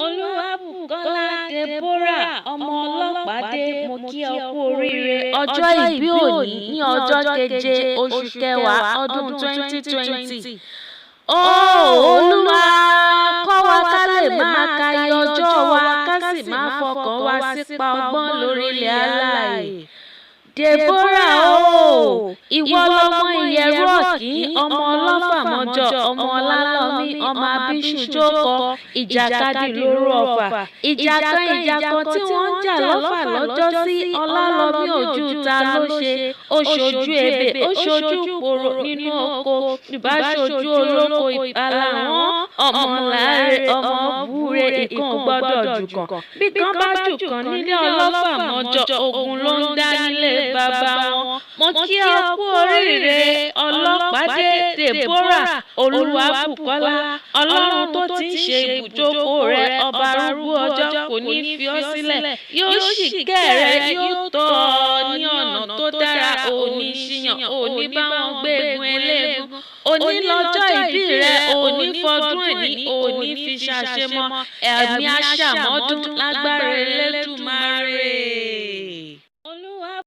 Olúwabùkọ́lá Deborah ọmọ Ọlọ́pàdé, mo kí ọ kú oríire ọjọ́ ìbí òní ní ọjọ́ keje oṣù kẹwàá ọdún 2020. Ó Olúwa, kọ́ wa ká lè máa ka iye ọjọ́ wa, ká sì máa fọkàn wa sípa ọgbọ́n lórílẹ̀ alààyè. Deborah o, ìwọ lọmọ ìyẹ̀rú òkín, ọmọ ọlọ́fàmọ́jọ, ọmọ ọlálọ́mí, ọmọ abíṣujókọ, ìjàkadì lóru Ọ̀fà, ìjà kan ìjà kan tí wọ́n ń jà lọ́fà lọ́jọ́sí. Ọlálọ́mí ojú ta ló ṣe, ó ṣojú ebè, ó ṣojú poro nínú oko, ìbá ṣojú olóko ìbálà wọn, ọmọ láre, ọmọ búre, ìkan ò gbọ́dọ̀ jùkàn, bí kan bá jùkàn nílé ọlọ́fàmọ́jọ, ogun ló ń dá nílé bàbá wọn. Mo kí ọ kú oríire Ọlọ́pàdé Deborah Olúwabùkọ́lá. Ọlọ́run tó ti ń ṣe ibùjókòó rẹ, ọba arúgbó ọjọ́, kò ní fi ọ́ sílẹ̀, yóò sì kẹ́ rẹ, yóò tọ́ ọ ní ọ̀nà tó dára. Òní ṣìyàn, òní bá wọn gbé egun eléegun. Òní lọ́jọ́ ìbí rẹ, òní fọdún ẹ̀ní, òní fi ṣàṣemọ, ẹ̀mí aṣàmọ́dún lágbára Elédùmarè.